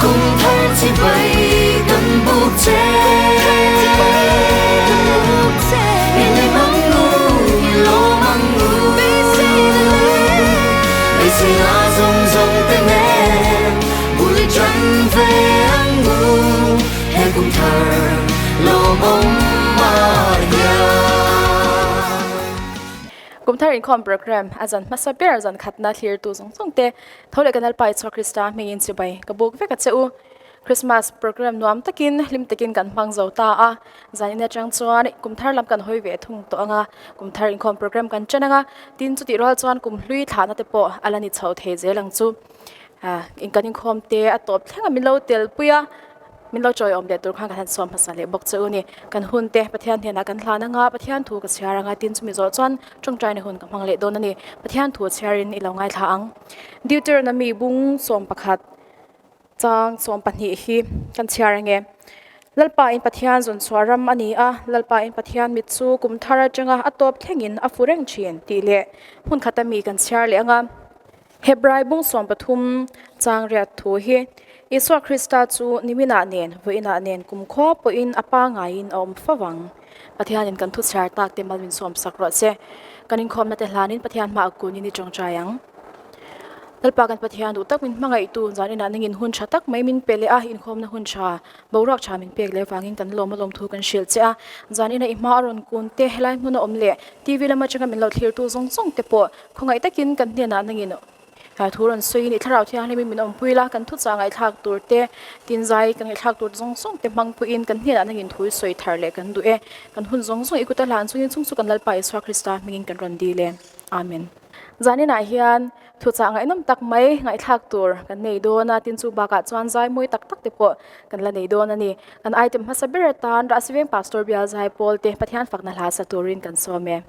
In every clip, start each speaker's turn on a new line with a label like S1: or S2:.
S1: Kum thar chibai kan buk che. I hlim ang u, i lawm ang u. Beiseina zawng zawng te nen bul i ṭan ve ang u. He kum thar lawmawm ah hian.
S2: Kum thar inkhawm program a zan hmasa ber zan khatna thlirtu zawng zawng te tho leh kan Lalpa Isua Krista hmingin chibai ka buk vek a che u. Christmas program nuam takin hlim takin kan hmang zo ta a, zanin atang chuan kum thar lam kan hawi ve thung tawh ang a, kum thar inkhawm program kan chen ang a, tin chutih rual chuan kum hlui thlahna te pawh a la ni chho thei zel ang chu. Ah kan inkhawm te a tawp thleng a min lo tel pui a, min lo chawiawm leh tur khan kan han sawm hmasa leh bawk che u ni. Kan hun te Pathian hnenah kan hlan ang a, Pathian thu ka chhiar ang a, tin chumi zawh chuan tawngtaina hun ka hmang leh dawn a ni. Pathian thu chhiarin i lo ngaithla ang. Deuteronomy bung 11. Chang 12 hi kan chhiar ange. Lalpa in Pathian zawn chhuah ram a ni a, Lalpa in Pathian mit chu kum thar atanga a tawp thlengin a fu reng thin tih leh hmun khata mi kan chhiar leh anga. Hebrai bung 13 chang riat thu hi Isua Krista chu niminah nen vawiinah nen kumkhua pawhin a pangaiin a awm fo ang. Pathianin kan thu chhiar tak te mal min sawm sak rawh se. Kan inkhawmna te hlanin Pathian hmaah kunin i tawngtai ang. Lalpa kan Pathian duh tak min hmangaihtu zan inah nangin hun tha tak mai min pe leh a, inkhawmna hun tha, boruak tha min pek leh avangin kan lawm a lawmthu kan hrilh che a. Zan inah i hma a rawn kun te, helai hmuna awm leh TV lama atanga min lo thlirtu zawng zawng te pawh khawngaih takin kan hnenah nangin thu rawn sawiin i thlarau thianghlimin min awmpui la, kan thuchah ngaihthlak tur te, tinzai kan ngaihthlak tur zawng zawng te hmang puiin kan hnenah nangin thu i sawi thar leh kan duh e. Kan hun zawng zawng i kut a hlan chungin chung chu kan Lalpa Isua Krista hmingin kan rawn dil e. Amen. Zaninah hian thuchah ngaihnawm tak mai ngaihthlak tur kan nei dawn a, tin chu bakah chuan zai mawi tak tak te pawh kan la nei dawn a ni. Kan item hmasa ber atan Rahsiveng Pastor Bial Zai Pawl te Pathian fakna hla sa turin kan sawm e.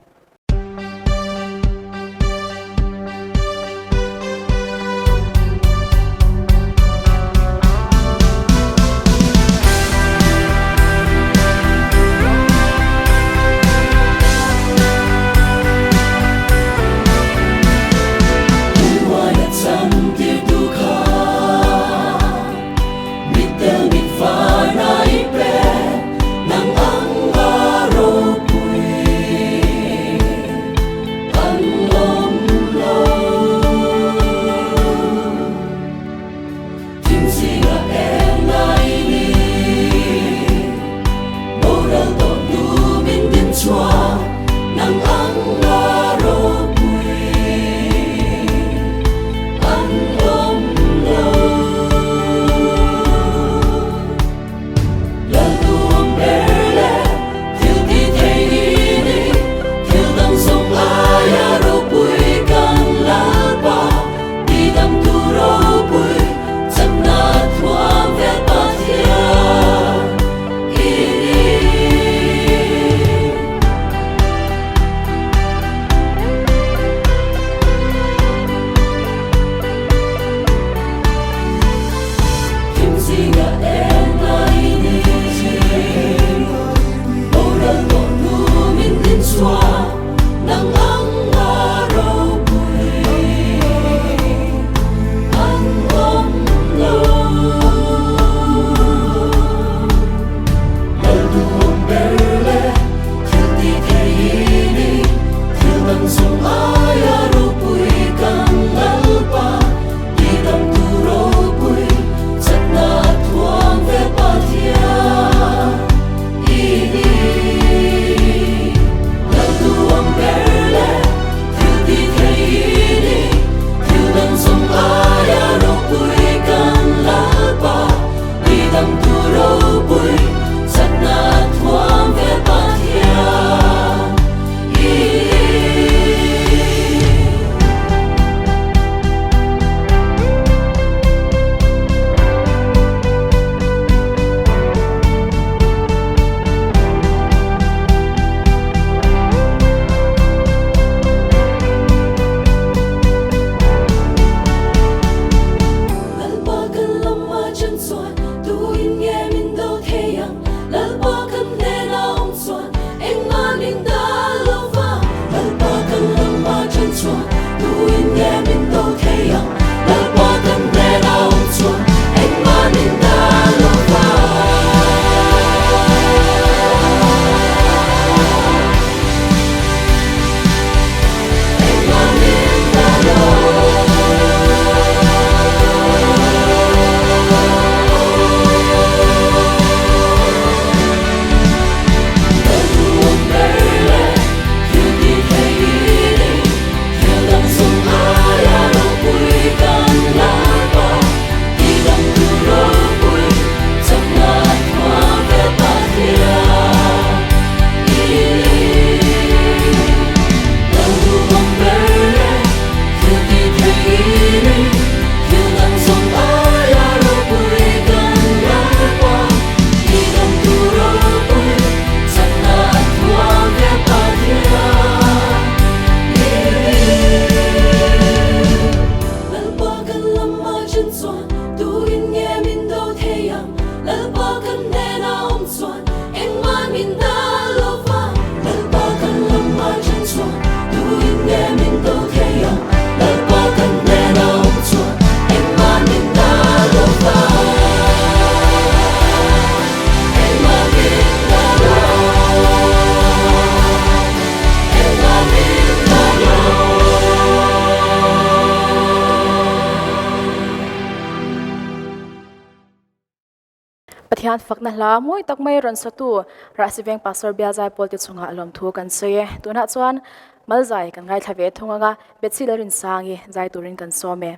S2: Pathian fakna hla mawi tak mai rawn satu Rahsiveng Pastor Bial Zaipawl te chungah lawmthu kan sawi e. Tunah chuan Malzai kan ngaithla ve thung anga Bethsy Lalrinsangi zai turin kan sawm e.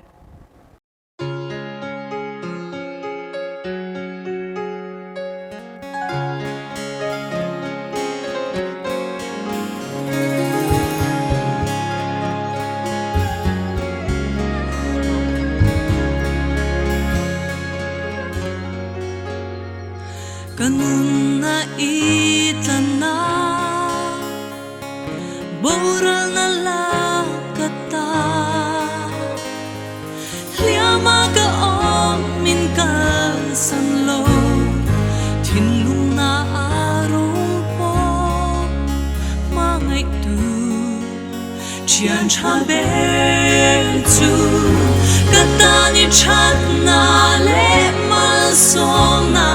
S3: Ka nunna i tlanna boralna la ka ta Hliama ka awm min kalsan lo thinlungna a rum pawh hmangaihtu Thian tha ber chu ka tan i thatna leh malsawmna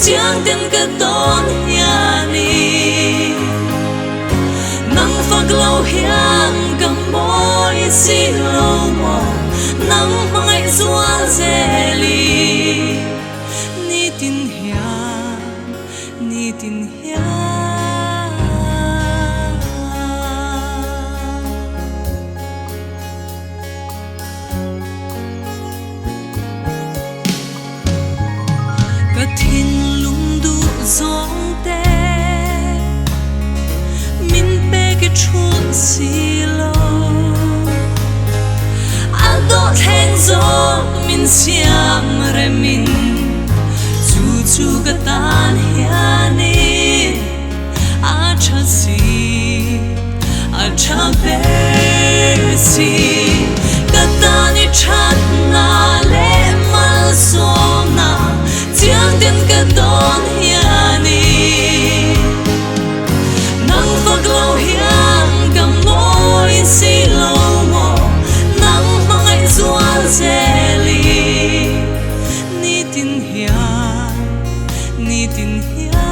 S3: chiang ten ka tawn hianin nang fak lo hian ka mawi si lo maw nang hmangaih zual zeli nitin hian nitin hian. Ka thinlung duh zawng te min pek i thut si lo A dawhthleng zawk min siam remin Chu chu ka tan hianin a tha si, a tha ber si. Ka tan i thatna leh malsawmna chiang ten ka dawn hianin nang fak lo hian ka mawi si lo maw, nang hmangaih zual zeli. Nitin hian, nitin hian.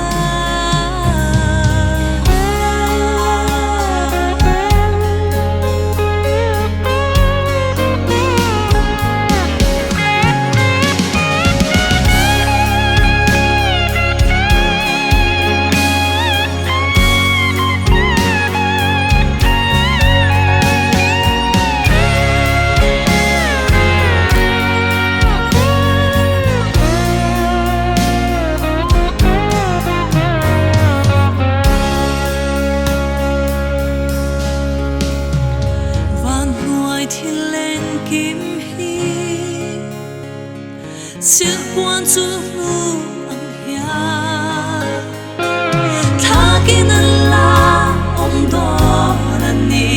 S3: Van hnuai thil engkim hi silhpuan chu hnu ang hian thlakin an la awm dawn a ni.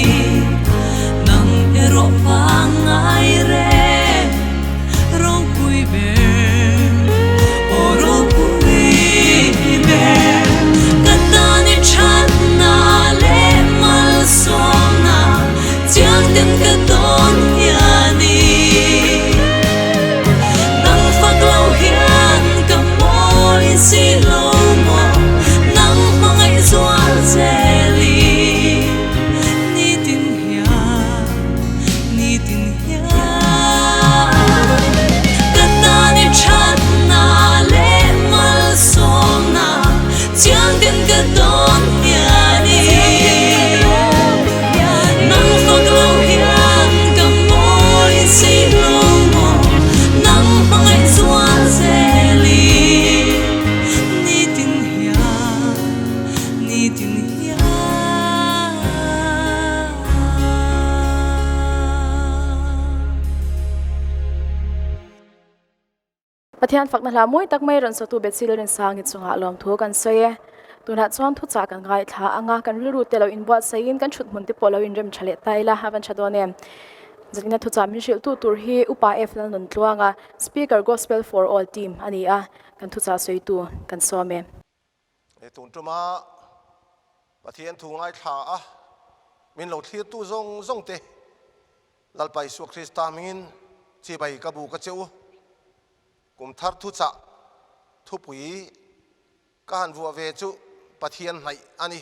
S3: Nang erawh pangngai reng ropui ber, aw ropui ber. Ka tan i thatna leh malsawmna chiang ten ka dawn hianin nang fak lo hian ka mawi si lo maw nang hmangaih zual zeli nitin hian nitin hian ka tan i thatna leh malsawmna chiang ten ka dawn hianin nang fak lo hian ka mawi si lo maw nang hmangaih zual zeli nitin hian nitin hian.
S2: Pathian fakna hla mawi tak mai rawn sawtu Bethsy Lalrinsangi chungah lawmthu kan sawi e. Tunah chuan thuchah kan ngaithla anga kan rilru te lo inbuatsaih kan thut hmun te pawh lo inrem tha leh ta ila a van tha dawn em. Zanina thuchah min hrilhtu tur hi Upa F Lalnuntluanga, Speaker Gospel for All Team a ni a, kan thuchah sawitu kan sawm e.
S4: He tun tuma Pathian thu ngaithla a min lo thlirtu zawng zawng te Lalpa Isua Krista hmingin chibai ka bu ka che u. Kum thar thuchah thupui ka han vuah ve chu Pathian hnaih a ni.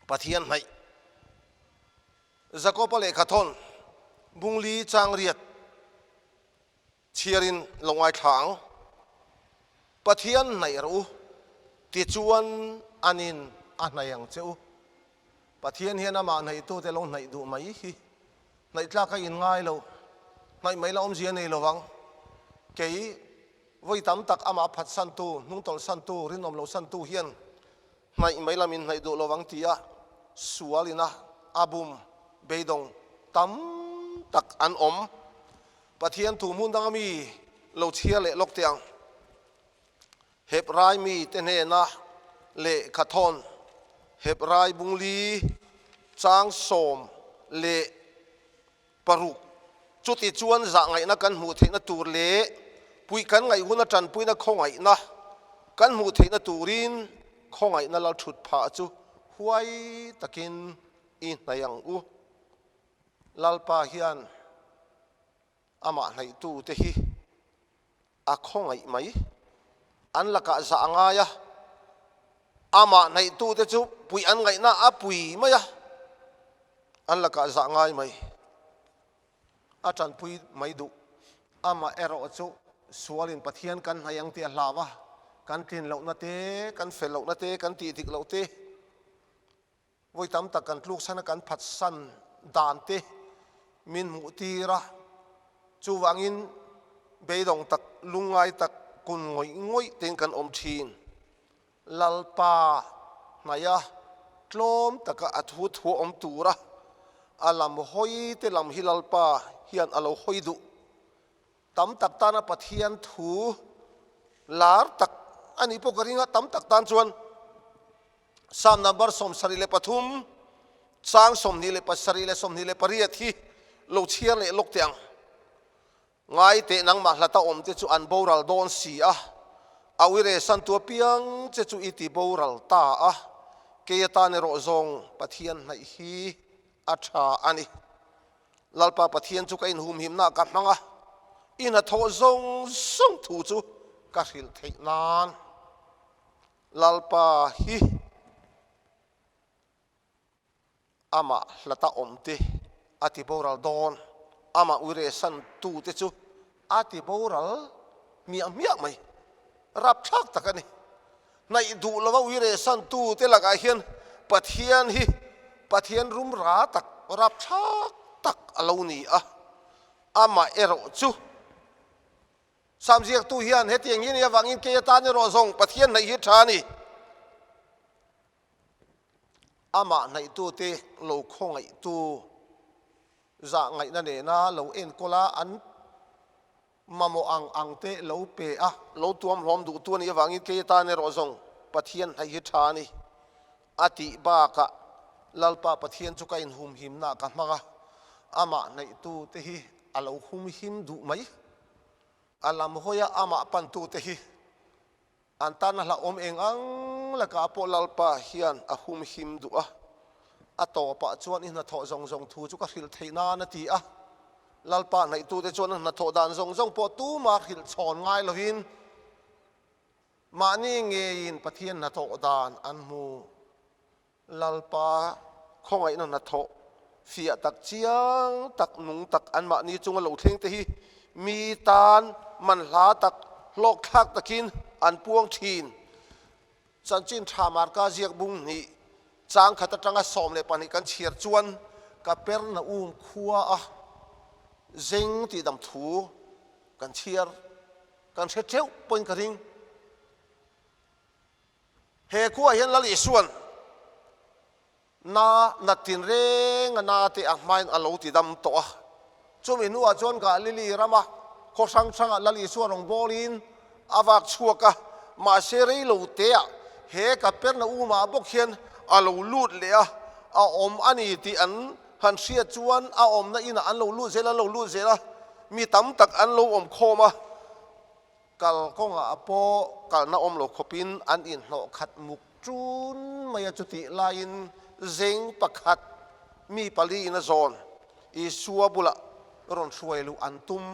S4: Pathian hnaih. Jakoba lehkha thawn Bungli chang riat chhiarin lo ngaithla ang. Pathian hnaih rawh u, tichuan anin a hnaih ang che u. Pathian hian amah hnaihtute lo hnaih duh mai hi hnaih tlak a inngai lo, hnaih mai la awmzia nei lo vang. Kei vawi tam tak amah phatsantu, hnungtawlhsantu, rinawm losantu hian hnaih mai la min hnaih duh lo vang tia sual ina a bum beidawng tam tak an awm. Pathian thu hmun danga mi lo chhiar leh lawk teh ang. Hebrai mite hnena lehkha thawn Hebrai bungli chang 16 chuti chuan zahngaihna kan hmuh theihna tur leh puih kan ngaih huna tanpuina khawngaihna kan hmuh theihna turin khawngaihna lal thut phah chu huai takin i hnaih ang u. Lalpa hian amah hnaihtute hi a khawngaih mai. An lakah zah a ngai a, amah hnaihtute chu puih an ngaihna a pui mai a, an lakah zah ngai mai. A tanpui mai duh. Amah erawh chu sualin Pathian kan hnaih ang tih a hlau a, kan tlin lohna te, kan fel lohna te, kan tih dik loh te, Vawi tam tak kan tluksan a kan phatsan dan te min hmuh tir a, chuvangin beidawng tak, lungngai tak, kun ngawih ngawih tein kan awm thin. Lalpa hnaia tlawm taka a thu thu awm tura a lam hawi te lam hi Lalpa hian a lo hawi duh. Tam tak tana Pathian thu lar tak a nih pawh ka ring a, tam tak tan chuan Psalm number 73, chang 27 leh 28 hi lo chhiar leh lawk teh ang. Ngai teh nangmah hlata awm te chu an boral dawn si a, a uire santu apiang che chu i ti boral ta a, kei atan erawh zawng Pathian hnaih hi a tha a ni. Lalpa Pathian chu ka inhumhimna ka hmang a, i hnathawh zawng zawng thu chu ka hrilh theih nan. Lalpa hi amah hlata awmte a ti boral dawn, amah uiresan tute chu a ti boral hmiah hmiah mai. Rapthlak tak a ni. Hnaih duh lova uiresan tute lakah hian Pathian hi Pathian rumra tak, rapthlak tak a lo ni a, amah erawh chu Sam ziaktu hian hetiang hi a nih avangin kei atan erawh zawng Pathian hnaih hi tha a ni. Amah hnaihtute lo khawngaihtu zah ngaihna nena lo enkawl a, an mamawh ang ang te lo pe a, lo tuam hlawm duhtu a nih avangin kei atan erawh zawng Pathian hnaih hi tha a ni a tih bakah Lalpa Pathian chu ka inhumhimna ka hmang a, amah hnaihtute hi a lo humhim duh mai. A lam hawia amah pantute hi an tan a hlauhawm eng ang lakah pawh Lalpa hian a humhim duh a. A tawpah chuan i hnathawh zawng zawng thu chu ka hrilh theih nan a ti a. Lalpa hnaihtute chuan a hnathawh dan zawng zawng pawh tumah hrilh chhawn ngai lovin mahni ngeiin Pathian hnathawh dan an hmu. Lalpa khawngaihna hnathawh fiah tak chiang tak nung tak anmahni chunga lo thleng te hi mi tan manhla tak hlawkthlak takin an puang thin. Chanchin tha Marka ziak bung hnih chang khat atanga 12 kan chhiar chuan Kapernaum khua a zeng tih dam thu kan chhiar kan hre teuh pawhin ka ring. He khuaah hian Lal Isua'n na nat tinreng a na te a hmain a lo ti dam tawh a. Chumi hnuah chuan Galili rama khaw hrang hrangah Lal Isua rawn bawlin a vak chhuak a, mahse rei lo teah he Kapernaum-ah bawk hian a lo lut leh a, a awm a ni tih an han hriat chuan a awmna inah an lo lut zel an lo lut zel a, mi tam tak an lo awm khawm a. Kal kawngah pawh kalna awm lo khawpin an inhnawh khat muk ṭun mai a, chutih laiin zeng pakhat mi pali in a zawn Isua bulah rawn hruai luh an tum.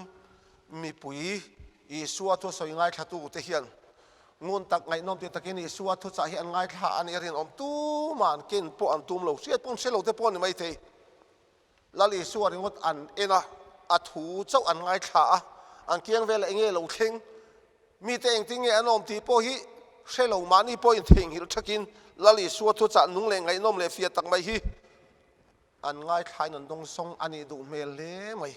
S4: Mipui Isua thu sawi ngaithlatute hian ngun tak ngaihnawm ti takin Isua thuchah hi an ngaithla a nih a rinawm tumah an ken pawh an tum lo, hriat pawh an hre lo te pawh a ni maithei. Lal Isua ringawt an en a, a thu chauh an ngaithla a, an kiang velah enge lo thleng? Mite engtin nge an awm tih pawh hi hre lo mahni pawhin theihnghilh thakin Lal Isua thuchah nung leh ngaihnawm leh fiah tak mai hi an ngaithlain an dawngsawng a nih duh hmel hle mai.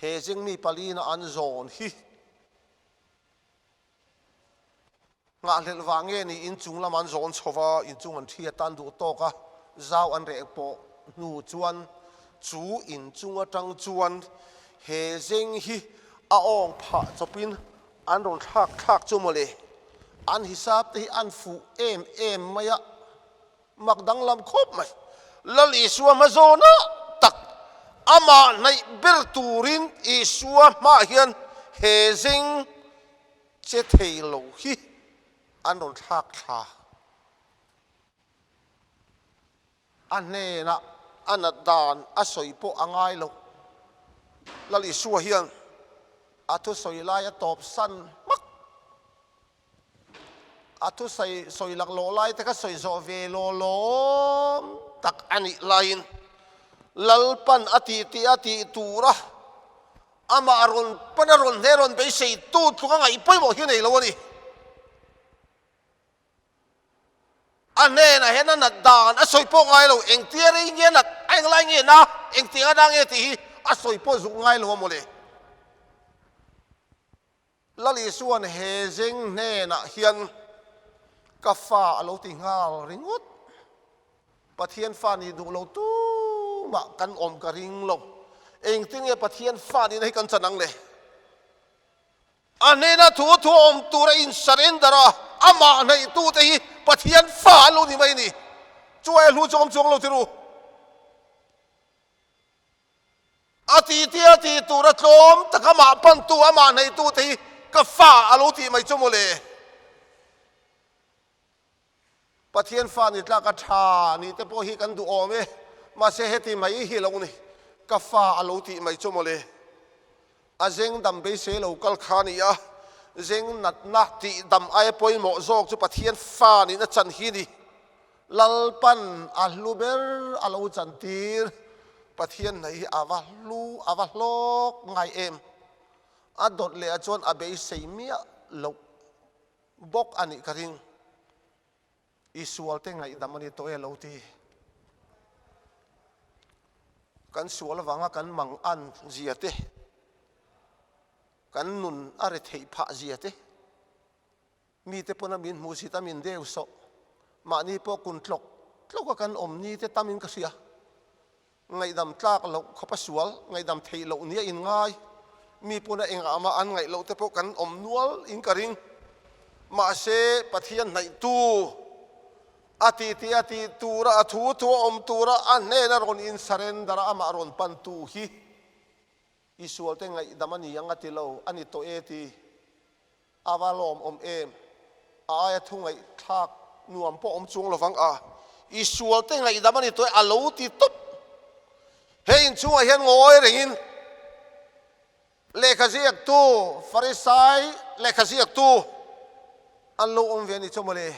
S4: He zingmi palina an zawn hi Nghahhlelh vang nge ni inchung lam an zawn chho va, inchung an thi atan duh tawk a, zau an reh pawh hnu chuan chu inchung atang chuan he zeng hi a awng phah chawpin an rawn thlak thlak chu mawle. An hisap te hi an fuh em em mai a, mak danglam khawp mai. Lal Isua hma zawna tak amah hnaih ber turin Isua hmaah hian he zeng Che thei lo hi an rawn thlak thla. A hnenah a nat dan a sawi pawh a ngai lo. Lal Isua hian a thusawi lai a tawp san hmak. A thusawi sawi laklawh lai te kha sawi zawh ve law lawm tak a nih laiin Lalpan a tih tih a tih tura Amah rawn pan a rawn hne rawn beisei tu tluk a ngaih pawimawh hi nei lo a ni. A hnenah hian a nat dan a sawi pawh ngai lo, engtia rei nge nat, a englai nge na, engtiang a na nge tih hi a sawi pawh zuk ngai lo a mawle. Lal Isua'n he zeng hnenah hian ka fa a lo ti nghal ringawt. Pathian fa nih duh lo tumah kan awm ka ring lo. Engtin nge Pathian fa nihna hi kan chan ang le? A hnena thu thu awm tura in surrender a, amah hnaihtute hi Pathian fa an lo ni mai a ni. Chuai a hlu chu awm chuang lo ti ru. A ti tia ti tura tlawm tak amah pantu, amah hneitu te hi ka fa a lo tih mai chu mawle. Pathian fa ni tlak a tha ni te pawh hi kan duh awm e, mahse heti mai hi lo ni, ka fa a lo tih mai chu mawle. A zeng dam beisei lo kal kha a ni a, zeng natna tih dam aia pawimawh zawk chu Pathian fa nihna chan hi ni. Lalpan a hlu ber a lo chantir. Pathian hnaih hi a va hlu, a va hlawk ngai em? A dawt leh ah chuan a beisei miah loh bawk a nih ka ring. I sualte ngaihdam a ni tawh e lo ti. Kan sual avanga kan mang an zia te, kan nun a re theih phah zia te, mite pawn a min hmuhsit a min deu sawh, mahni pawh kun tlawk tlawk a kan awm ni te tamin ka hria. Ngaihdam tlak loh khawp a sual, ngaihdam theih loh nia in ngai. Mi pawna engah mah an ngaih loh te pawh kan awm nual in ka ring. Mahse, Pathian hnaihtu a tih tih a tih tura a thu thu a awm tura a hnena rawn in surrender a amah rawn pantu hi i sualte ngaihdam a ni ang a ti lo, a ni tawh e ti. A va lawmawm em? A aia thu ngaihthlak nuam pawh awm chuang lovang a, i sualte ngaihdam a ni tawh e, a lo ti tawp. He inchhungah hian ngawi rengin lehkha ziaktu, Farisai lehkha ziaktu an lo awm ve a ni chu mawle.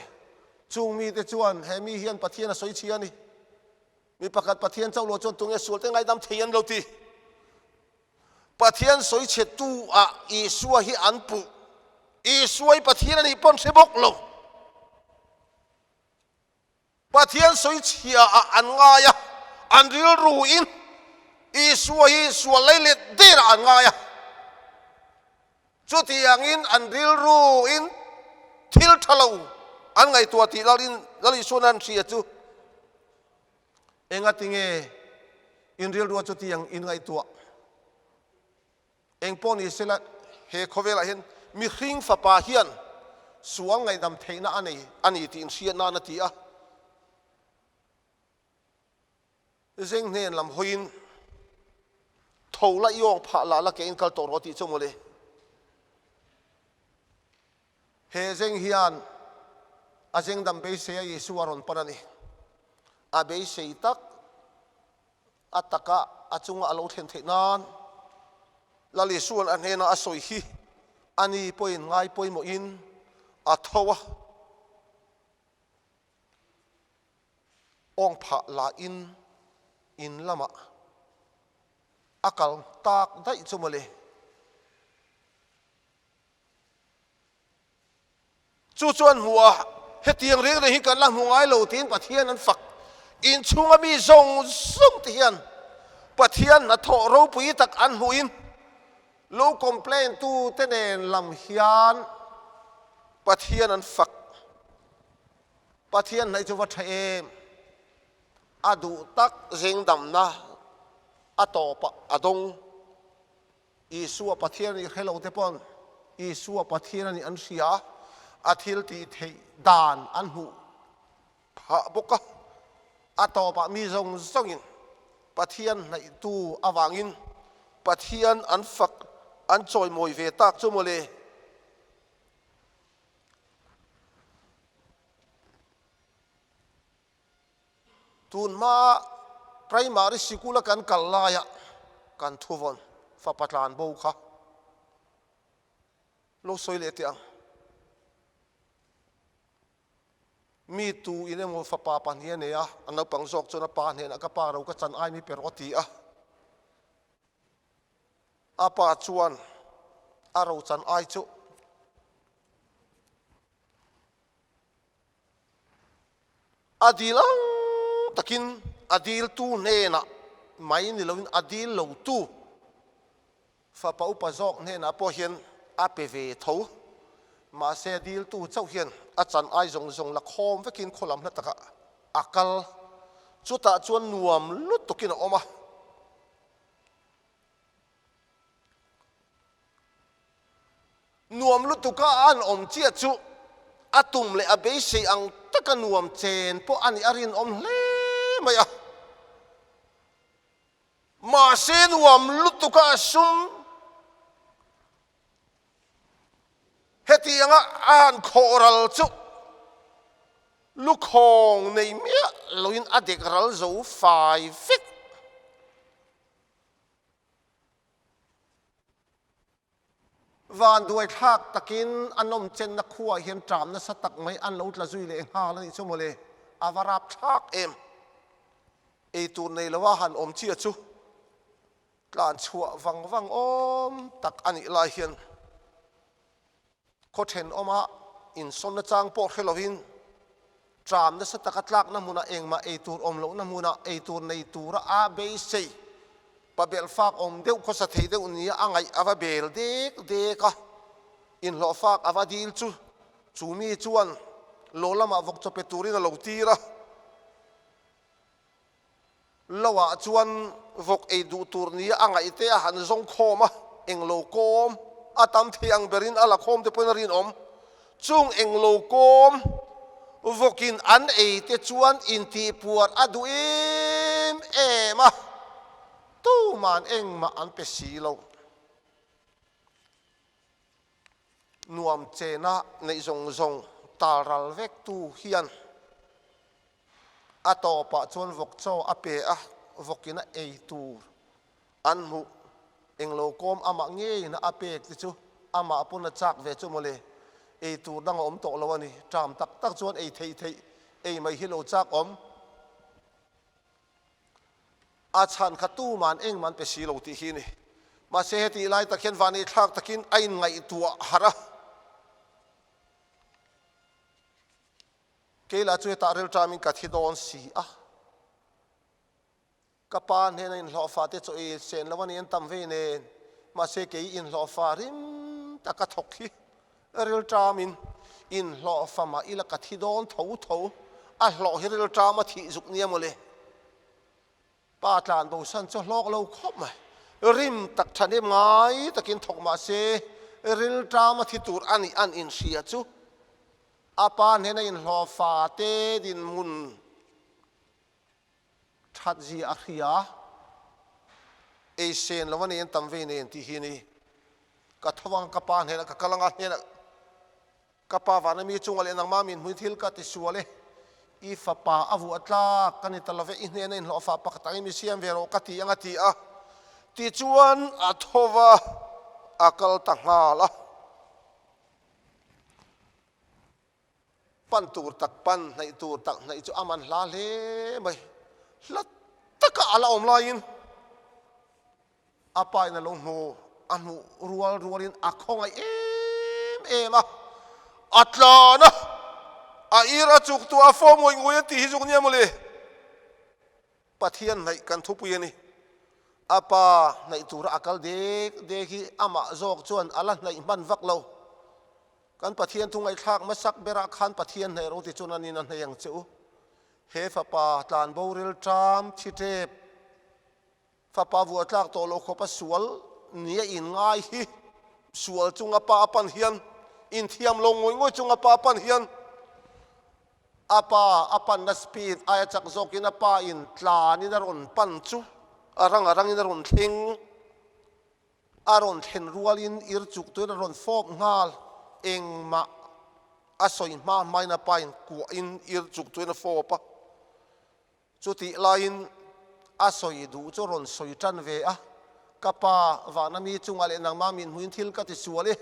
S4: Chung mite chuan he mi hian Pathian a sawi chhia a ni. Mi pakhat Pathian chauh lo chuan tunge sualte ngaihdam thei an lo ti. Pathian sawi chhetu ah Isua hi an puh. Isua hi Pathian a nih pawn hre bawk lo. Pathian sawi chhia ah an ngai a, an rilru in Isua hi sual lei let der ah an ngai a. Chutiangin an rilru in thil tha lo an ngaihtuah tih Lal Lal Isua'n an hria chu Engati nge in rilrua chutiang in ngaihtuah? Eng pawh ni sela, he khawvelah hian mihring fapa hian sual ngaihdam theihna a nei a ni tih inhriat nan a ti a. Zeng hnen lam hawiin, Tho la i awng phah lah la ke in kal tawh rawh tih chu mawle. He zeng hian a zeng dam beisei a Isua rawn pan a ni. A beisei tak a taka a chunga a lo thlen theih nan Lal Isua'n a hnena a sawi hi a ni pawhin ngai pawimawhin a tho a, awng phah lahin in lamah a kal tak daih chu mawle. Chu chuan hmuh a, hetiang reng reng hi kan la hmu ngai lo tiin Pathian an fak. Inchhunga mi zawng zawng te hian Pathian hnathawh ropui tak an hmuhin lo complain tu te nen lam hian Pathian an fak. Pathian hnaih chu va tha em? A duh tak zengdamna a tawpah a dawng. Isua Pathian a nih hre lo te pawn Isua Pathian a nih an hria, a thil tih theih dan an hmuh phah bawk a. A tawpah mi zawng zawngin Pathian hnaihtu avangin Pathian an fak an chawimawi ve tak chu mawle. Tun hma primary sikula kan kal laia kan thuvawn fapa tlan bo kha lo sawi leh teh ang. Mi tu in emaw fapa pahnih a nei a, a naupang zawk chuan a pa hnenah ka pa ro ka chan ai mi pe rawh a ti a. A pa chuan a ro chan ai chu A dil ang takin a diltu hnenah mai ni loin a dil lotu fapa upa zawk hnenah pawh hian a pe ve tho. Mahse a diltu chauh hian a chan ai zawng zawng la khawm vekin khaw lam hla takah a kal. Chutah chuan nuam lutukin a awm a. Nuam lutuka an awm chiah chu a tum leh a beisei ang taka nuam chen pawh a nih a rinawm hle mai a. Mahse nuam lutuka a sum hetianga a han khawh ral chu lukhawng nei miah loin a dek ral zo fai vek. Van duaithlak takin a nawm chenna khuaah hian ṭam nasa tak mai an lo tla zui leh nghal a nih chu mawle, a va rap thlak em. Ei tur nei lova han awm chiah chu tlan chhuah vang vang awm tak a nih lai hian Khaw thenawma insawnna chang pawh hre lovin tram nasa taka tlakna hmunah engmah ei tur awm lohna hmunah ei tur nei tura a beisei pa belh fak awm deuh khawsa thei deuh nia a ngaih a va bel dek dek a, inhlawh fak a va dil chu chu mi chuan law lamah vawk chaw pe turin a lo tir a. Loah chuan vawk ei duh tur nia a ngaih te a han zawng khawm a, englo kawm a tam thei ang berin a la khawm te pawhin a rinawm. Chung englo kawm vawkin an ei te chuan intihpuar a duh em em a, tuman engmah an pe si lo. Nuam chena neih zawng zawng tal ral vek tu hian A tawpah chuan vawk chaw a pe a, vawkin a ei tur an hmuh. Englo kawm amah ngeiin a pek te chu amah pawn a chak ve chu mawle. Ei tur dang a awm tawh lo a ni. Ṭam tak tak chuan ei theih theih ei mai hi lo chak awm. A chhan kha tuman engman pe si lo tih hi a ni. Mahse hetih lai tak hian vaneihthlak takin a inngaihtuah harh a. Kei lah chu hetah rilṭamin ka thi dawn si a, ka pa hnena inhlawhfa te chaw ei sen lo a ni an tam vei nen, mahse kei inhlawhfa rim taka thawk hi rilṭamin inhlawhfa mah ila ka thi dawn tho tho, a hlawh hi rilṭam a thih zuk nia mawle. Pa tlan bosan chu hlawk lo khawp mai. Rim tak thahnem ngai takin thawk mah se, rilṭam a thi tur a nih an inhria chu a pa hnena inhlawh fate dinhmun that zia a hria. Ei sen lo a nei an tam vei nen tih hi a ni. Ka tho ang ka pa hnenah ka kal anga hnenah Ka pa vana mi chunga leh nangmah min hmui thil ka ti sual e, i fapa a vuah tlak ka ni ta love, i hnena inhlawhfah pakhat angin mi siam ve rawh ka ti ang a ti a. Tichuan a tho va, a kal ta nghal a. Pan tur tak pan, hnaih tur tak hnaih chu a man hla hle mai. Hla taka a la awm laiin A pa in a lo hmu, a hmuh rual rualin a khawngaih em em a. A tlan a, a ir a chuk tu a fawm ngawih ngawih a tih hi zuk nia mawle. Pathian hnaih kan thupui a ni. A pa hnaih tura a kal dek dek hi amah zawk chuan a la hnaih hman vak lo. Kan Pathian thu ngaihthlak hmasak berah khan Pathian hnaih ro ti chuan a nin a hnaih ang che u. He fapa tlan borel ṭam thi ṭep, fapa vuah tlak tawh loh khawpa sual nia inngai hi sual chunga pa a pan hian, inthiam lo ngawih ngawih chunga pa a pan hian, a pa a panna speed aia chak zawkin a pa in tlanin a rawn pan chu a rang a rangin a rawn thleng. A rawn thlen rualin ir chuk tuin a rawn fawp nghal. Engmah a sawi hma hmain a pain kuahin ir chuk tuin a fawp a. Chutih laiin a sawi duh chu rawn sawi tan ve a, Ka pa, vana mi chungah leh nangmah min hmuin thil ka ti sual e.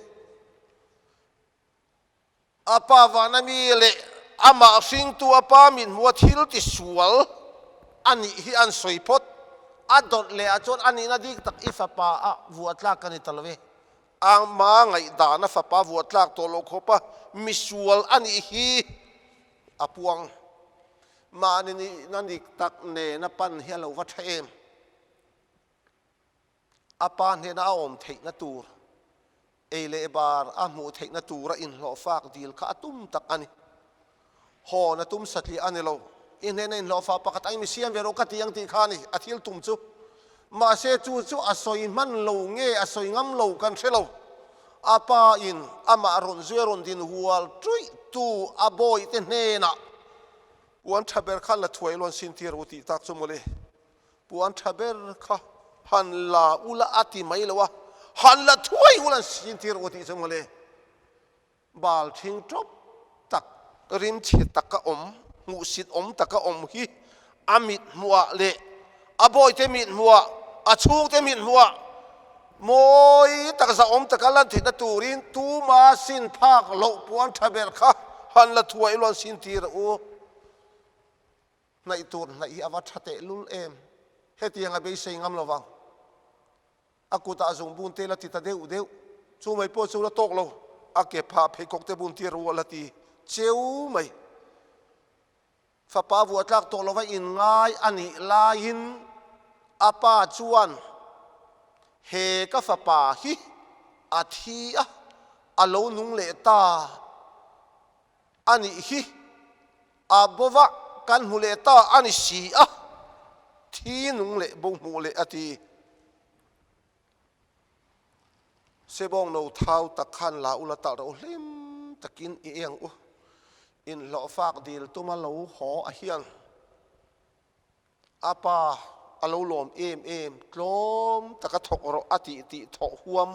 S4: A pa vana mi leh amah hringtu a pa min hmua thil ti sual a nih hi an sawi phawt. A dawt leh ah chuan a nihna dik tak i fapa a vuah tlak ka ni ta lo e. Ama ngaihdan a fapa vuah tlak tawh loh khawp a misual a nih hi a puang. Mahni nihna dik tak nena pan hi a lo va tha em. A pa hnena a awm theihna tur, ei leh bar a hmuh theihna tura inhlawhfak dil kha a tum tak a ni. Hawn a tum satliah a ni lo. I hnena inhlawhfak pakhat angin mi siam ve rawh ka ti ang tih kha a ni a thil tum chu. Mahse chu chu a sawi hman lo nge a sawi ngam lo kan hre lo. A pa in amah rawn zui a rawn din hual ṭuih tu a bawihte hnenah puan ṭha ber khan la thuai lawn sin tir u tih tak chu mawle. Puan tha ber kha han la ula a ti mai lo a, han la thuai ula an sintir u tih chu mawle. Bal thing tawp tak, rimchhe taka awm, hmuhsit awm taka awm hi a mit hmuhah leh a bawite mit hmuhah, a chhungte mit hmuhah mawi tak zahawm taka lan theihna turin tuma sin phak loh puan tha ber kha han la thuai ula an sintir u. Hnaih tur hnaih hi a va tha teh lul em? Hetiang a beisei ngam lo vang. A kutah zungbun te la ti ta deuh deuh. Chu mai pawh chu la tawk lo. A ke phah pheikhawk te bun tir rual a ti cheu mai. Fapa vuah tlak tawh lova inngai a nih laiin a pa chuan he ka fapa hi a thi a, a lo nung leh ta a nih hi. A bova kan hmu leh ta a ni si a, thi nung leh bo hmuh leh a ti. Sebawng no thau tak khan la ula talh ro hlim takin i eng u. Inhlawhfak dil tuma lo haw a hian A pa a lo lawm em em, tlawm taka thawk rawh a tih tih thawh huam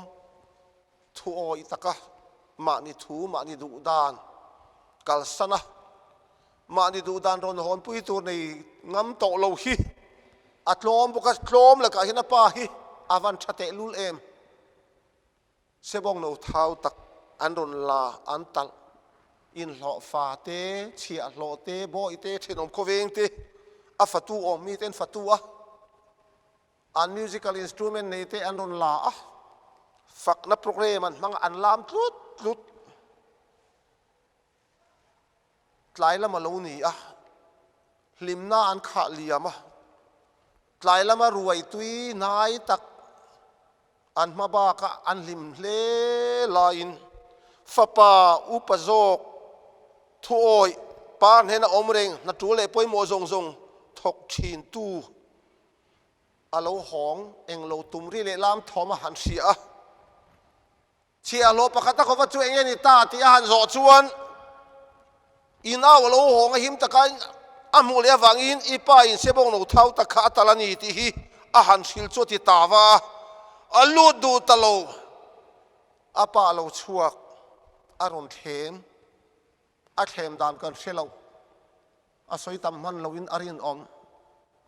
S4: thu awih taka mahni thu mahni duh dan kalsan a, mahni duh dan rawn hawnpui tur nei ngam tawh lo hi a tlawm bawk a, tlawm lakah hian a pa hi a van tha tehlul em. Sebawng no thau tak an rawn la an talh. Inhlawh fa te, chhiahhlawh te, bawih te, thenawm khawveng te, a fatu awm mi te an fatu a, an musical instrument nei te an rawn la a, fakna program an hmang a, an lam tlut tlut. Tlai lam a lo ni a, hlimna an khah liam a, tlai lama ruai tui hnai tak an hma baka an hlim hle laiin fapa upa zawk thuawih pa hnena awm reng hna tul leh pawimawh zawng zawng thawk thintu a lo hawng englo tum ri leh lam thawm a han hria a. Chhiahhlawh pakhat a khawva chu eng nge ni ta tih a han zawh chuan in au a lo hawng a him taka a hmuh leh avangin i pa in sebawng lo thau tak kha a tal a ni tih hi a han hrilh chu a ti ta va a, a lut duh ta lo. A pa a lo chhuak a rawn thlem, a thlem dan kan hre lo, a sawi tam hman loin a rinawm.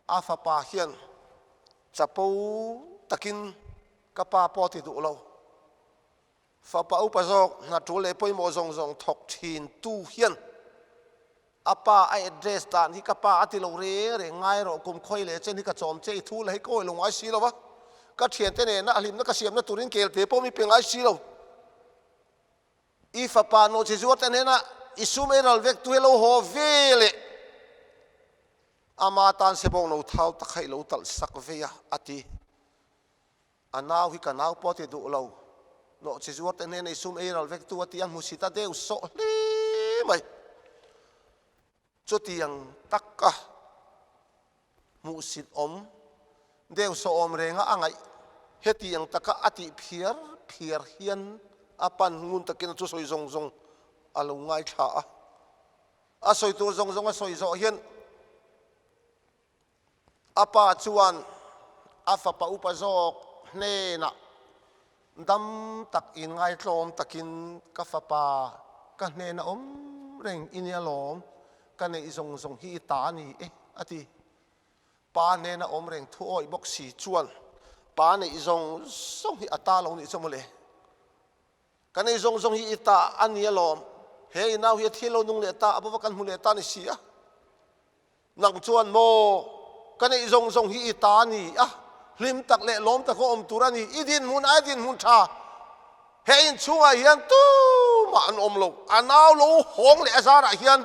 S4: A fapa hian Chapo takin ka pa pawh ti duh lo. Fapa upa zawk hna tul leh pawimawh zawng zawng thawk thin tu hian a pa a address dan hi ka pa a ti lo reng reng ngai rawh kum khawi leh chen hi ka chawm che i thu la hi ka awih lo ngai si lo va, ka thiante nena a hlimna ka siamna turin kelte pawh mi pe ngai si lo. I fapa nawhchi zuarte hnenah i sum ei ral vek tu hi lo haw ve leh ama tan sebawng lo thau tak kha i lo talh sak vei a, a ti. A nau hi ka nau pawh a ti duh lo. Nawhchi zuarte hnenah i sum ei ral vek tu a ti a, hmusit a deuh sawh hle mai. Chutiang taka hmuhsit awm deuh sawhawm renga a ngaih hetiang taka a tih phiar phiar hian a pan ngun takin a thusawi zawng zawng a lo ngaithla a. A sawi tur zawng zawng a sawi zawh hian A pa chuan a fapa upa zawk hnenah, Dam tak in ngaitlawm takin ka fapa ka hnena awm reng i nia lawm, ka neih zawng zawng hi i ta a ni e, a ti. Pa hnena awm reng thu awih bawk si chuan pa neih zawng zawng hi a ta lo nih chu mawle. Ka nei zawng zawng hi i ta a ni alawm, he i nau hi a thil lo nung leh ta, a bawva kan hmu leh ta a ni si a. Nang chuan maw, ka neih zawng zawng hi i ta a ni a, hlim tak leh lawm taka awm tur a ni, i dinhmun ai dinhmun tha, he inchhungah hian tumah an awm lo, a nau lo hawng leh a zarah hian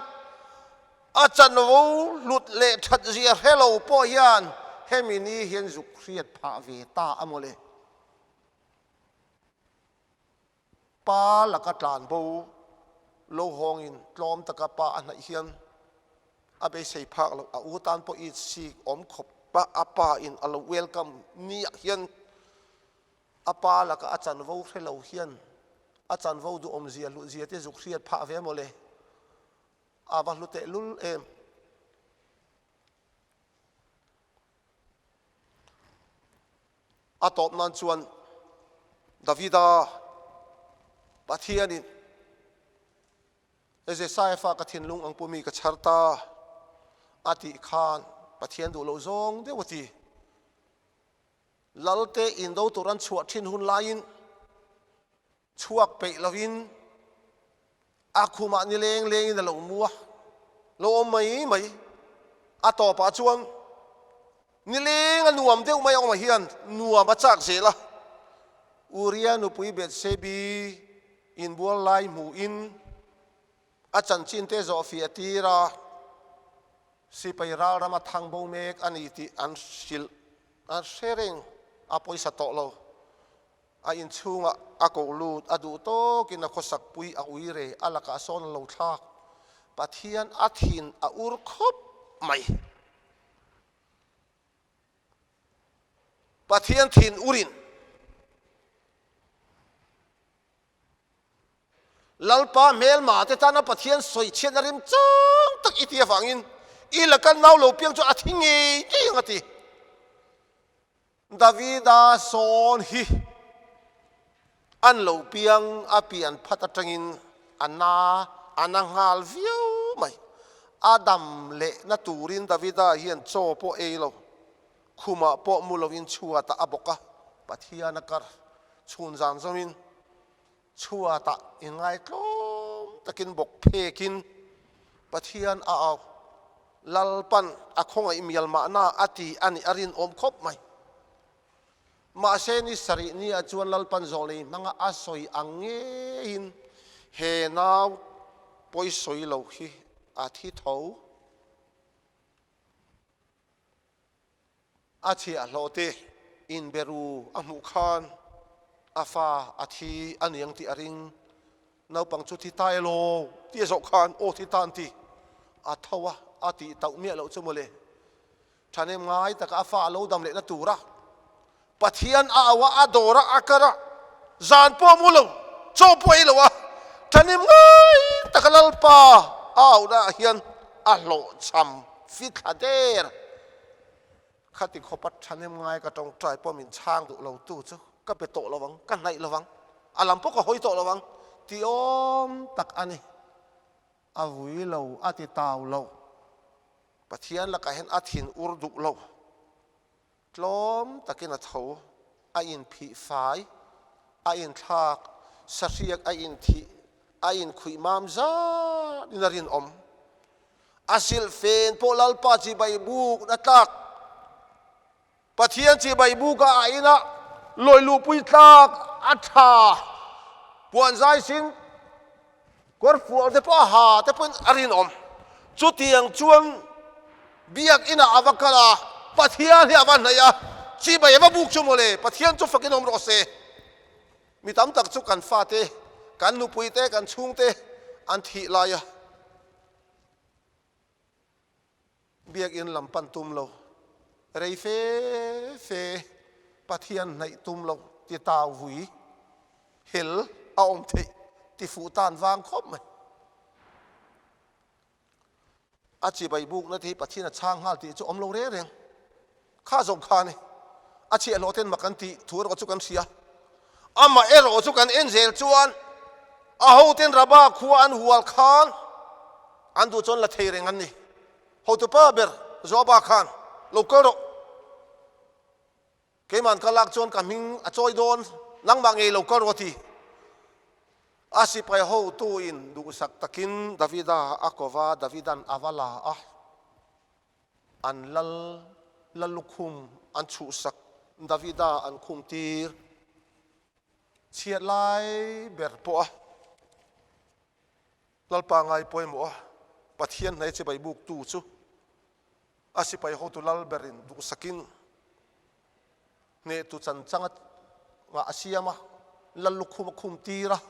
S4: a chanvo hlut leh that zia hre lo pawh hian hemi ni hian zuk hriat phah ve ta a mawle. Pa laka tlan bo lo hawngin tlawm taka pa a hnaih hian a beisei phak loh. A u tan pawh i sik awm khawp a, a pa in a lo welcome niah hian a pa laka a chanvo hre lo hian a chanvo duhawm zia hlut zia te zuk hriat phah ve mawle. A va hlu tehlul em. A tawp nan chuan Davida Pathianin Jesaiah fa ka thinlung ang pumi ka chhar ta a tih khan Pathian duh loh zawng deuh a ti. Lalte indo tur an chhuah thin hun laiin Chhuak peih lovin a khumah ni leng lengin a lo mu a, lo awm mai mai. A tawpah chuan ni leng a nuam deuh mai a awmah hian nuam a chak zel a. Uria nupui Bethsebi inbual lai hmuhin a chanchin te zawh fiah tir a, sipai ral rama thang bo mek a ni tih an hrilh, an hre reng, a pawisa tawh lo. A inchhungah a koh lut, a duh tawkin a khawsak pui a ui re, a lakah sawn a lo thlak. Pathian a thin a ur khawp mai. Pathian thin urin Lalpa hmelma te tana Pathian sawi chhiatna rim chang tak i ti avangin i laka nau lo piang chu a thi ngei ngei ang a ti. Davida sawn hi an lo piang a pian phat atangin a na a na nghal viau mai. A dam lehna turin Davida hian chaw pawh ei lo, khumah pawh mu loin chhuatah a bawk a, Pathian a kar chhun zan zawmin Chhuatah inngaitlawm takin bawk phekin Pathian a au. Lalpan a khawngaih mial mahna a ti a nih a rinawm khawp mai. Mahse ni sarih nia chuan Lalpan zawlnei hmanga a sawi ang ngeiin he nau pawisawi lo hi a thi tho. A chhiahhlawh te inberu a hmuh khan a fa a thi a niang tih a ring. Naupang chu thi ta elaw tih a zawh khan aw thi ta an ti. A tho a, a tih tauh miah loh chu mawle. Thahnem ngai taka a fa a lo dam lehna tura Pathian a au a, a dawr a, a kar a, zan pawh a mu lo, chaw pawh a ei lo a, thahnem ngai taka Lalpa a auhna ah hian a hlawhchham fithla der. Khati khawpa thahnem ngai ka tawngtai pawh min chhang duh lo tu chu ka pe tawh lo ang, ka hnaih lo ang, a lam pawh ka hawi tawh lo ang ti awm tak a ni. A vui lo, a ti tau lo. Pathian lakah hian a thin ur duh lo. Tlawm takin a tho, a inphih fai, a inthlak, sahriak a inthih, a inkhuih mam zat in a rinawm. A silhfen pawh Lalpa chibai bukna tlak, Pathian chibai buka a inah lawiluhpui tlak a tha, puanzai sin. Kawrfual te pawh a ha te pawhin a rinawm. Chutiang chuan Biakinah a va kal a, Pathian hi a va hnaih a, chibai a va buk chu mawle, Pathian chu fakin awm rawh se. Mi tam tak chu kan fate, kan nupuite, kan chhungte an thih lai a. Biakin lam pan tum lo, rei fe fe Pathian hnaih tum lo ti tau vui hel a awm theih ti fuh tan vang khawp mai. A chibai bukna te hi Pathian a chhang nghal tih chu awm lo reng reng. Kha zawng kha a ni. A chhiahhlawh ten mak an tih thu erawh chu kan hria. Amah erawh chu kan en zel chuan a hoten Rabah khua an hual khan an duh chuan la thei reng an ni. Hotupa ber Joaba khan lo kal rawh. Keiman ka lak chuan ka hming a chawi dawn, nangmah ngei lo kal rawh a ti. A sipai hotuin duhsak takin Davida a ko va, Davidan a va la a. An lal lalukhum an chhuhsak, Davida an khum tir chhiat lai ber pawh a Lalpa ngai pawimawh a, Pathian hnai chibai buktu chu a sipai hotu lal berin duhsakin hnehtu chanchang a a siam a, lal lukhum a khum tir a,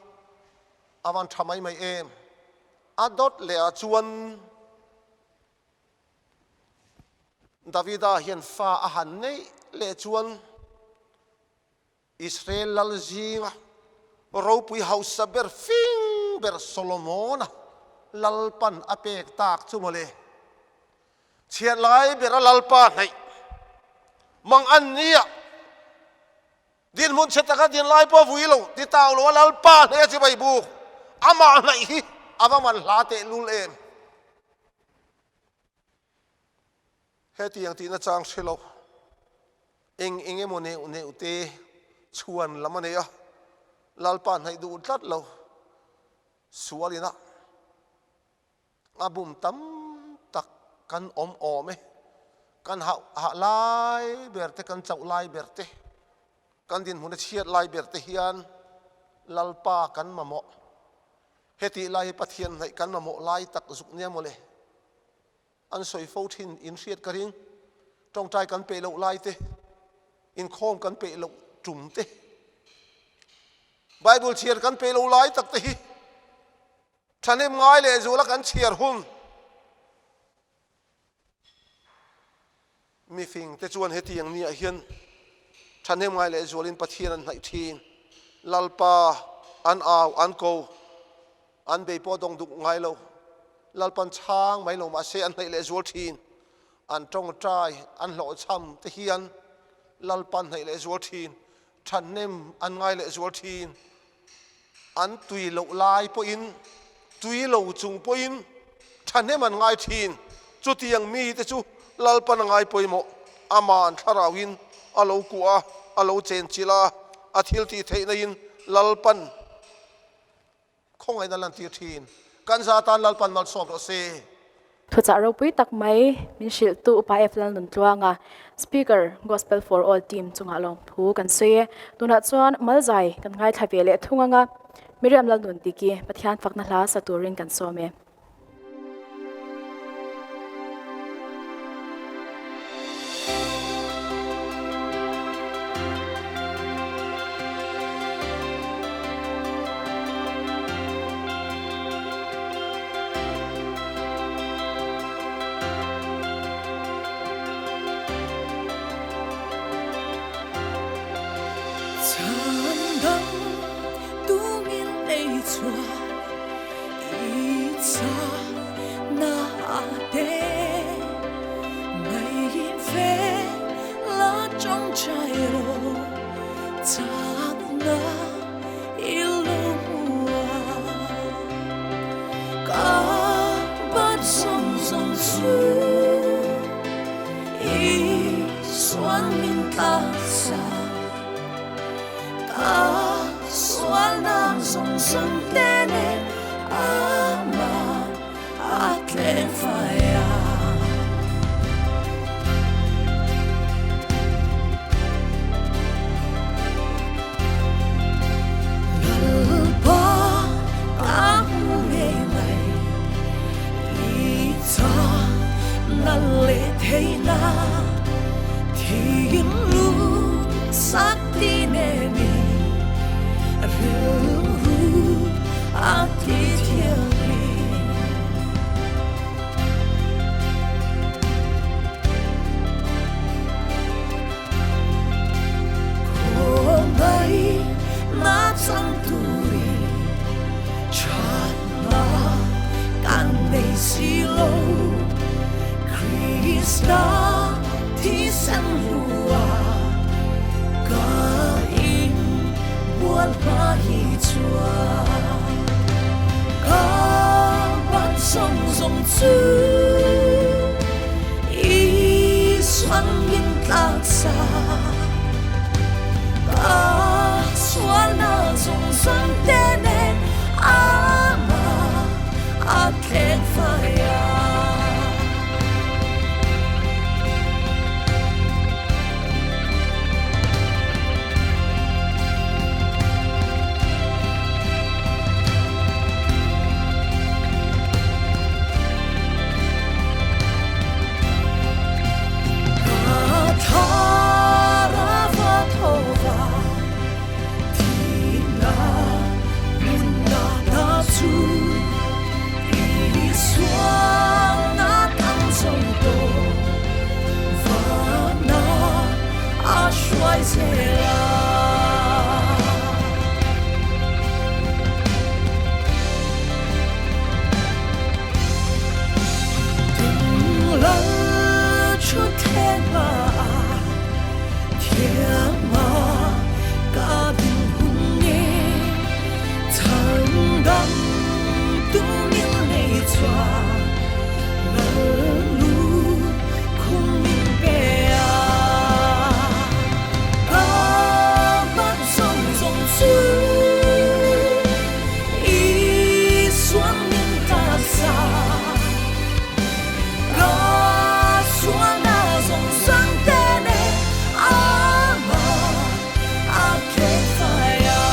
S4: a van tha mai mai em. A dawt leh ah chuan Davida hian fa a han neih leh chuan Israel lal zinga ropui hausa ber fing ber Solomona Lalpan a pek tak chu mawle. Chhiat lai bera Lalpa hnaih mang an nia. Dinhmun chhe taka din lai pawh vui lo, ti tau lo a Lalpa hnaih a chibai buk. Amah hnaih hi a va man hla tehlul em. Hetiang tihna chang hre lo, eng eng emaw neuh neuh te chhuan lam a nei a, Lalpa hnaih duh tlat lo, sual ina a bum tam tak kan awm awm e, kan hauh hah lai ber te, kan chauh lai ber te, kan dinhmun a chhiat lai ber te hian Lalpa kan mamawh. Hetih lai hi Pathian hnaih kan mamawh lai tak zuk nia mawle. An sawi fo thin in hriat ka ring. Tawngtai kan peih loh lai te, inkhawm kan peih loh tum te, Bible chhiar kan peih loh lai tak te hi thahnem ngai leh zuala kan chhiar hun. Mifing te chuan hetiang niah hian thahnem ngai leh zualin Pathian an hnaih thin. Lalpa an au, an ko, an bei pawh dawng duk ngai lo. Lalpan chhang mai lo mahse an hnaih leh zual thin. An tawngtai, an hlawhchham te hian Lalpa an hnaih leh zual thin. Thahnem an ngai leh zual thin. An tui loh lai pawhin, tui lo chung pawhin thahnem an ngai thin. Chutiang mite chu Lalpan a ngai pawimawh. Ama'n thlarauin a lo kuah a, a lo chenchilh a, a thil tih theihnain Lalpan Khawngaihna lantir thin. Kan za tan Lalpan malsawm rawh se.
S2: Thuchah ropui tak mai min hrilhtu Upa F Lalnuntluanga, Speaker, Gospel for All Team chungah lawmthu kan sawi e. Tunah chuan Malzai kan ngaithla ve leh thung anga Miriam Lalnuntiki Pathian fakna hla sa turin kan sawm e.
S3: Thatna kan nei si lo Krista thisen hlua ka in bual hma hi chuan ka ban zawng zawng chu Isuan min tlaksa Ka sualna zawng zawng te nen amah a thleng fai a. Ka thlarava tho va thihna hmunna ta chu Isuana tang zo tawh vana a hruai zel a. Ding lal thu thleng a thiam a ka ding hun nge chhan dam tu min nei chuan lal lu khum min pe a ka ban zawng zawng chu Isuan min taksa ka sualna zawng zawng te nen amah a thleng fai a.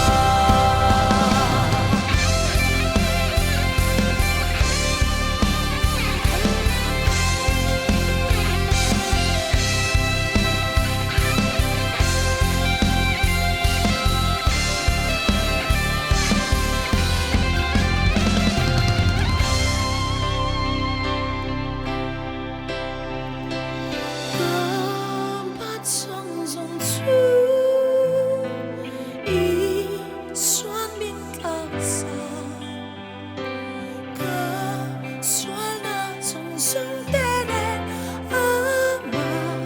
S3: Ka zawng zawng chu Isuan min tlaksa Ka sualna zawng zawng te nen amah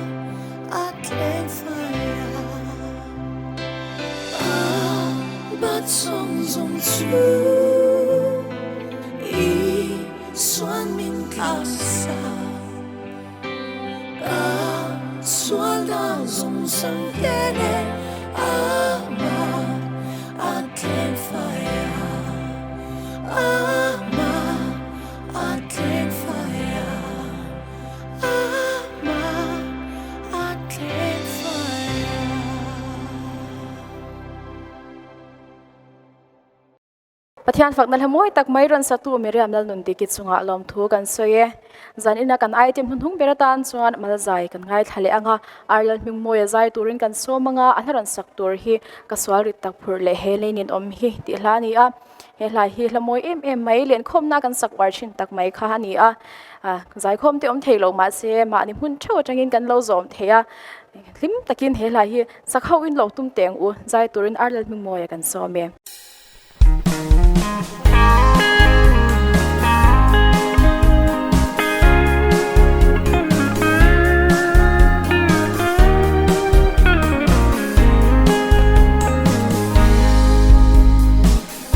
S3: a thleng fai a. Ka zawng zawng chu Isuan min tlaksa Ka sualna zawng zawng te nen amah a thleng fai a. Amah a thleng fai a. Amah a thleng fai a.
S2: Pathian fakna hla mawi tak mai rawn satu Miriam Lalnundiki chungah lawmthu kan sawi e. Zan ina kan item hnuhnung ber atan chuan Malzai kan ngaithla leh ang a, Arlal Hmingmawia zai turin kan sawm ang a, a hla rawn sak tur hi ka sual rit tak phurh leh he lei nin awm hi tih hla a ni a. He hla hi hla mawi em em mai lenkhawmna kan sak uar thin tak mai kha a ni a, zaikhawm te awm thei lo mahse mahni hmun theuh atangin kan lo zawm thei a, hlim takin he hla hi sak hauhin lo tum teng u zai turin Arlal Hmingmawia kan sawm e.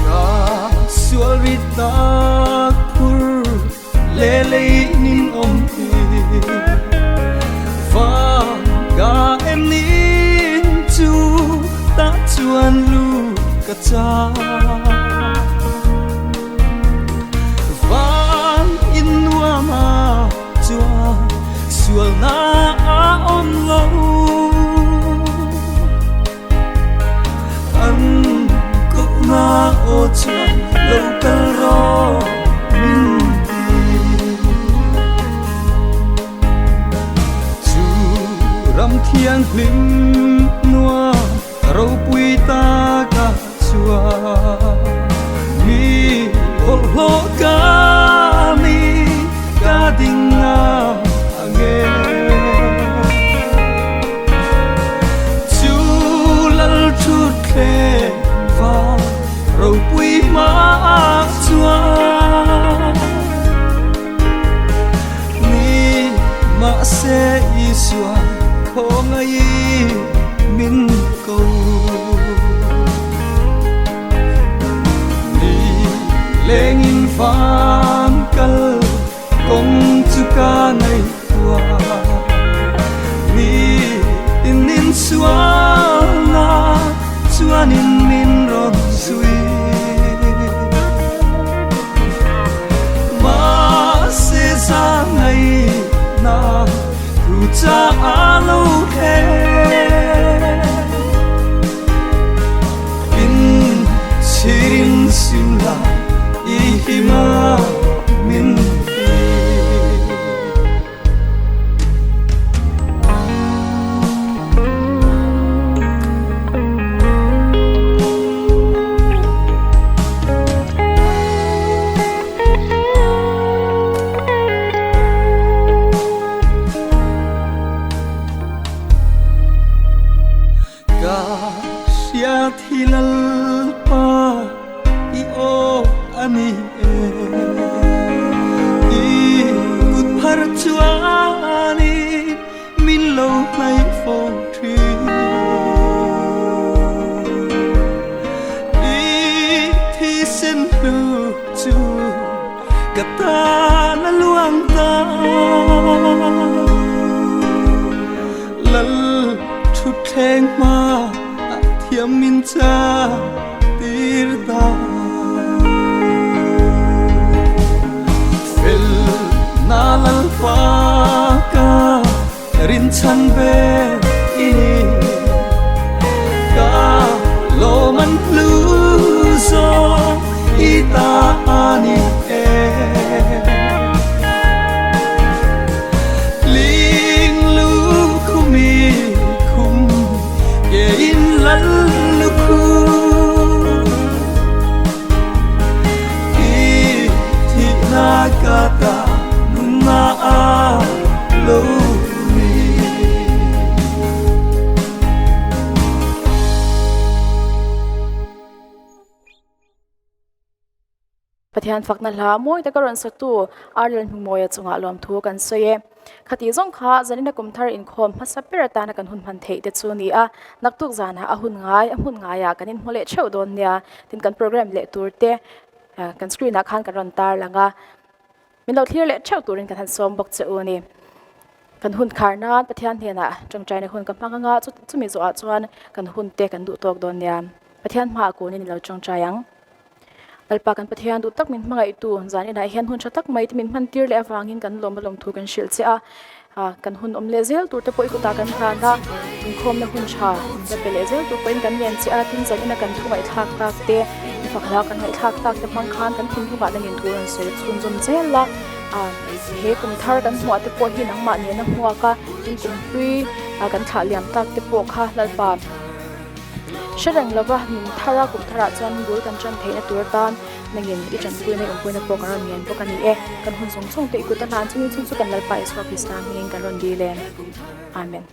S5: Ka sual rit tak phur le lei nin awm hi Van ka em nin chu ta chuan lu ka cha Van in nuam a chuan sual na a awm lo. An kohna aw chuan lo kal rawh min ti. Chu ram thianghlim nuam ropui taka chuan mi bawlhhlawh ka ni ka ding a ange. Chu lal thut thleng va ropui hma. Lengin van kal kawng chu ka ngaihtuah Ni tin in sualna chuanin min rawn zui Mahse za ngaihna thu cha a lo thleng In chhirin sim la i hima min ti. Ka hriat hi Lalpa i aw a ni e, i kut phar chuanin min lo hnaih fo thin. I thisen hlu chu ka tan a luang ta. Lal thutthleng hma ah thiam min cha tir ta. Fel na Lalpa ka rinchhan ber i ni. Ka lawm an hlu zawng i ta a ni e. Ling lu khum i khum ke in lal lu khum I thih na ka ta nun na a lo ni.
S2: Pathian fakna hla mawi taka rawn satu Arlen Hmingmawia chungah lawmthu kan sawi e. Khati zawng kha zanina kum thar inkhawm hmasa ber atana kan hun hman theih te chu ni a, naktuk zanah a hun ngai a hmun ngaiah kan inhmu leh theuh dawn nia. Tin kan program leh tur te kan screen ah khan kan rawn tar lang a, min lo thlir leh theuh turin kan han sawm bawk che u ni. Kan hun khar nan Pathian hnenah tawngtaina hun ka hmang anga chumi zawhah chuan kan hun te kan duh tawk dawn nia. Pathian hmaah kunin i lo tawngtai ang. Lalpa kan Pathian duh tak min hmangaihtu zan inah hian hun tha tak mai te min hman tir leh avangin kan lawm a lawmthu kan hrilh che a, kan hun awm leh zel tur te pawh i kutah kan hlan a, inkhawmna hun tha la pe leh zel tur pawhin kan ngen che a, tin zan ina kan thu ngaihthlak tak te, i fak hla kan ngaihthlak tak te hmang khan kan thinlungah nangin thu rawn sawi chhunzawm zel a, he kum thar kan hmuah te pawh hi nangmah nena hmuak a, tin kum hlui kan thlah liam tak te pawh kha Lalpa. Hre reng lova min thar a, kum tharah chuan bul kan tan theihna tur atan nangin i tanpuina i awmpuina pawh kan rawn ngen bawk a ni e. Kan hun zawng zawng te i kut a hlan chungin chung chu kan Lalpa Isua Krista hmingin kan rawn dil e. Amen.